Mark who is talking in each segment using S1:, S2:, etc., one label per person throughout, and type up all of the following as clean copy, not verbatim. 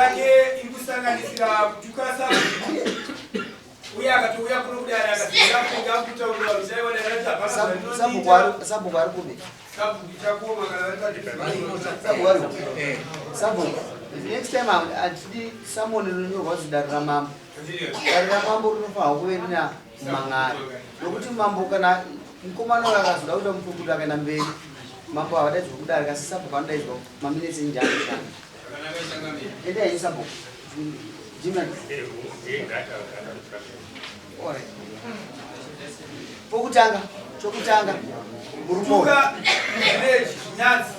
S1: yake iri kusanganisira kutuka sabhuku uye akatouya kuno kudare akazviakuga kutaurira kuti aiwa dare racho hapana zvandinoita.
S2: Sabhuku ari kupi?
S1: Sabhuku chakoma kana vari padhuze.
S2: Sabhuku ari kupi? Sabhuku, next time hatidi summon rinonyorwa kuti dare ramambo. Dare ramambo rinofanirwa kuve rina mang'ari nokuti mambo kana mukomana uyo akazoda kuita mupukutu akaenda mberi mambo havadaidzwa kudare kasi sabhuku anodaidzwa maminetsi enjani shanu. Endai henyu sabhuku. Jimmy. Alright. Pokutanga, chokutanga murume uyu.
S1: Tuka village Nyadzi.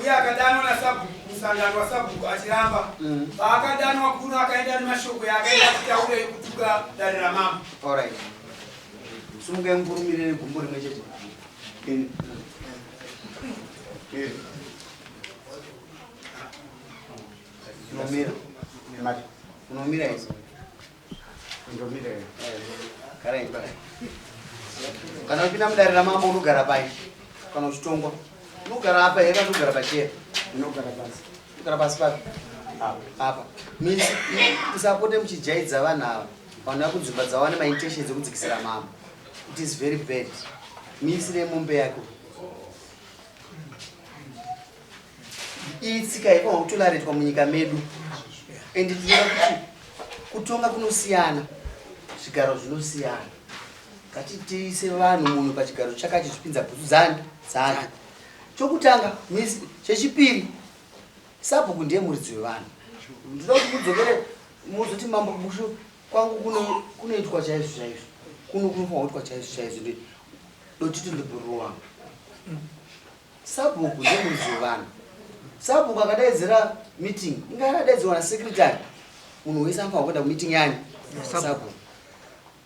S1: Uye akadanwa nasabhuku musangano wasabhuku achiramba. Paakadanwa kuno akaenda nemashoko yaakaenda achitaura ekutuka dare ramambo.
S2: Alright. Sumukai mupurumire negumbo rimwe chete. Ini. Unomira.
S3: Mari.
S2: Unomira here?
S3: Ndomira here?
S2: Gara here pakati. Kana upinda mudare ramambo unogara pai? Kana uchitongwa. Unogara apa here kana unogara pachair?
S3: Unogara pasi.
S2: Unogara pasi papi? Apa. Means usapote muchijaidza vanhu ava. Vanhu vakudzimba dzavo vane maintentions ekudzikisira mambo. It is very bad. Miisire mombe yako. Iyi tsika haifanirwa kutoleratwa munyika medu. And tinoda kuti kutonga kunosiyana, zvigaro zvinosiyana. Ngatitiise vanhu munhu pachigaro chake achizvipinza bhutsu dzani dzake. Chokutanga, chechipiri, sabhuku ndiye muridzi wevanhu. Ndinoda kuti mudzokere muzoti mambo Bushu kwangu kuno kunoitwa chaizvo chaizvo. Kuno kunofanirwa kuitwa chaizvo chaizvo. Ndotiti ndibhururu wangu. Sabhuku ndiye muridzi wevanhu. Sabhuku akadaidzira meeting, inga yakadaidzirwa nasecretary. Munhu wese anofanirwa kuenda kumeeting yani? Sabhuku.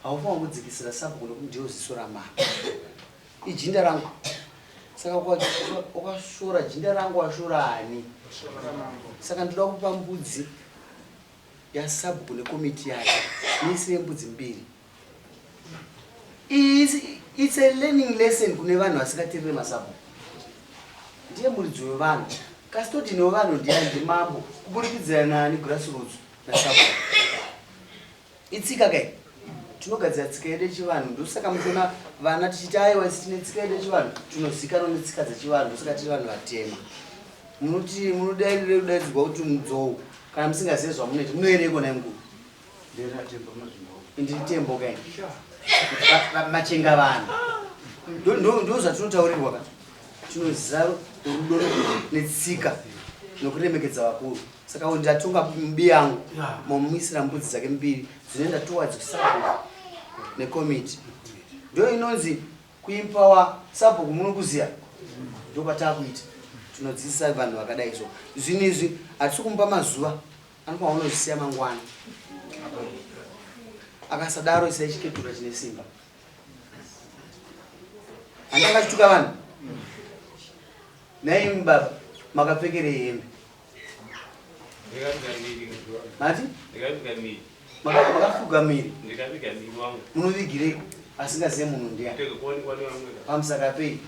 S2: Haufanirwa kudzikisira sabhuku nekuti ndiyo ziso ramambo. Ijinda rangu. Saka ukashora jinda rangu washora ani? Saka ndoda kupa mbudzi yasabhuku nekomiti yake. Miisire mbudzi mbiri. It's a learning lesson kune vanhu vasingaterere masabhuku. Ndiye muridzi wevanhu. Custodian wevanhu ndiani? Ndimambo. Kuburikidzira nani? Grassroots nasabhuku. Itsika kai. Tinogadzira tsika yedu yechivanhu. Ndosaka muchiona vana tichiti aiwa isu tine tsika yedu yechivanhu. Tinozikanwa netsika dzechivanhu. Ndosaka tiri vanhu vatema. Munoti munodairire kudaidzirwa kuti mudzou kana musingazive zvamunoita. Munoereiko nhai mukuru? Ndiri tembo kai. Machenga vanhu. Ndo zvatinotaurirwa ka. Tinoziva rudo netsika nokuremekedza vakuru. Saka ndatonga mbi yangu momuisira mbudzi dzake mbiri dzinoenda towards sabhuku nekomiti. Ndo inonzi kuempower sabhuku munokuziya ndopatakuita. Tinodzidzisa vanhu vakadai so. Zvinhu izvi hatisi kumupa mazuva anofanira kunozvisiya mangwana. Akasadaro isai chiketura chine simba. Handanga achituka vanhu. Nhai imi baba makapfekerei hembe? Mati? Makafuga miri. Munovigirei asingazive munhu ndiani? Pamusaka pei?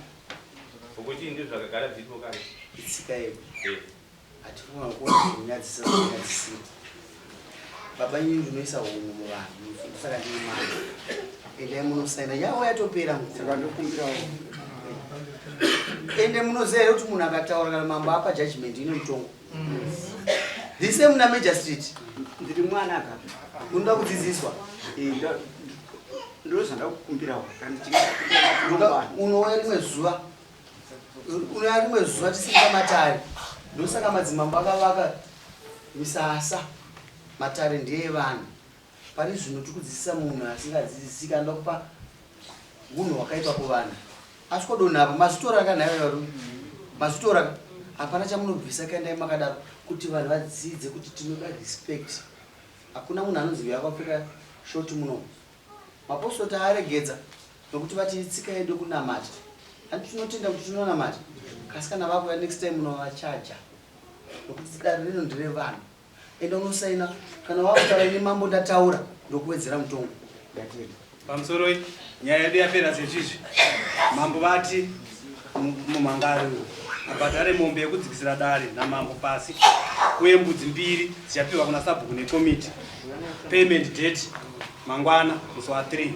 S2: Itsika yedu. Hatifanira kuona kunyadzisa kunyadzisira. Baba ini ndinoisa hunhu muvanhu saka ndiri mwana. Endai munosaina yavo yatopera mukuru.
S3: Saka ndokumbirawo.
S2: Ende munoziva here kuti munhu akataura kana mambo apa judgment ine mutongo. The same na Major Street.
S3: Ndiri mwana ka.
S2: Unoda kudzidziswa?
S3: Ndozvandakukumbirawo.
S2: Unouya rimwe zuva. Unouya rimwe zuva tisiri pamatare. Ndosaka madzimambo akavaka misasa. Matare ndeevanhu. Pari zvino tiri kudzidzisa munhu asingadzidzisiki anoda kupa hunhu hwakaipa kuvanhu. Asvikodonha apa mazvitora ka nhai varume? Mazvitora ka? Hapana chamunobvisa kaendai makadaro kuti vanhu vadzidze kuti tinoda respect. Hakuna munhu anonzi uyu akapfeka short muno. Mapostori taaregedza nokuti vati itsika yedu yekunamata. Hanti tinotenda kuti tinonamata. Kasi kana vakuya next time munovachaja. Nokuti dare rino nderevanhu. Enda unosaina kana wakutaura ini mambo ndataura ndokuwedzera mutongo.
S3: Ndatenda.
S4: Pamusoroi, nyaya yedu yapera sezvizvi. Mambo vati mumhangari uyu. Abhadhare mombe yekudzikisira dare namambo pasi uye mbudzi mbiri dzichapiwa kuna sabhuku nekomiti. Payment date mangwana musi wa 3.